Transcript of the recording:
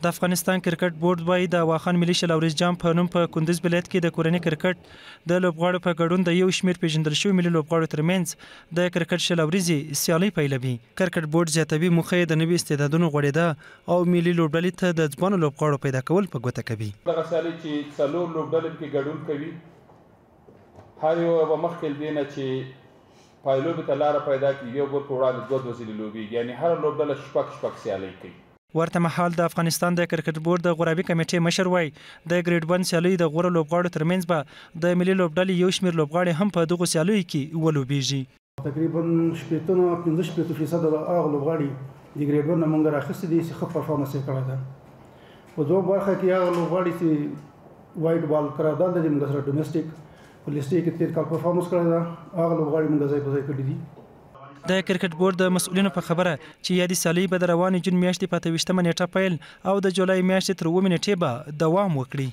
د افغانستان کرکټ بورډ وايي، د واخان ملي 20 اوریز جام په نوم په کندوز ولایت کې د کورني کرکټ د لوبغاړو په ګډون د یو شمېر پېژندل شویو ملي لوبغاړو ترمنځ د کرکټ 20 اوریزې سیالۍ پیلوي. کرکټ بورډ زیاتوي، موخه یې د نوي استعدادونو غوړېدا او ملي لوبډلې ته د ځوانو لوبغاړو پیدا کول په ګوته کوي. دغه سیالۍ چې څلور لوبډلې پکې ګډون کوي، هر یو به مخکې له دې نه چې پایلوبې ته لاره پیدا کړي، یو بل په وړاندې دوه دوه ځلې لوبېږي، یعنې هره لوبډله شپږ شپږ سیالۍ کوي. ورته مهال د افغانستان د کرکټ بورډ د غوراوي کمېټې مشر وايي، د ګریډ ون سیالیو د غوره لوبغاړو ترمنځ به د ملي لوبډلې یو شمېر لوبغاړي هم په دغو سیالیو کې ولوبېږي. تقریبا 60 نه 65% هغه لوبغاړي د ګریډ ون نه مونږ راخیستي دي چې ښه پرفارمنس یې کړی ده. په دوه برخه کې هغه لوبغاړي چې وایټ بال قرارداد لري مونږ سره ډومېسټیک په لیستې کې تېر کال پرفارمنس کړی ده، هغه لوبغاړي مونږ ځای په ځای کړي دي. د کرکټ بورډ د مسؤلینو په خبره چې یادې سیالۍ به د روانې جون میاشتې په 28مه نېټه پیل او د جولای میاشتې تر 7مې نېټې به دوام وکړي.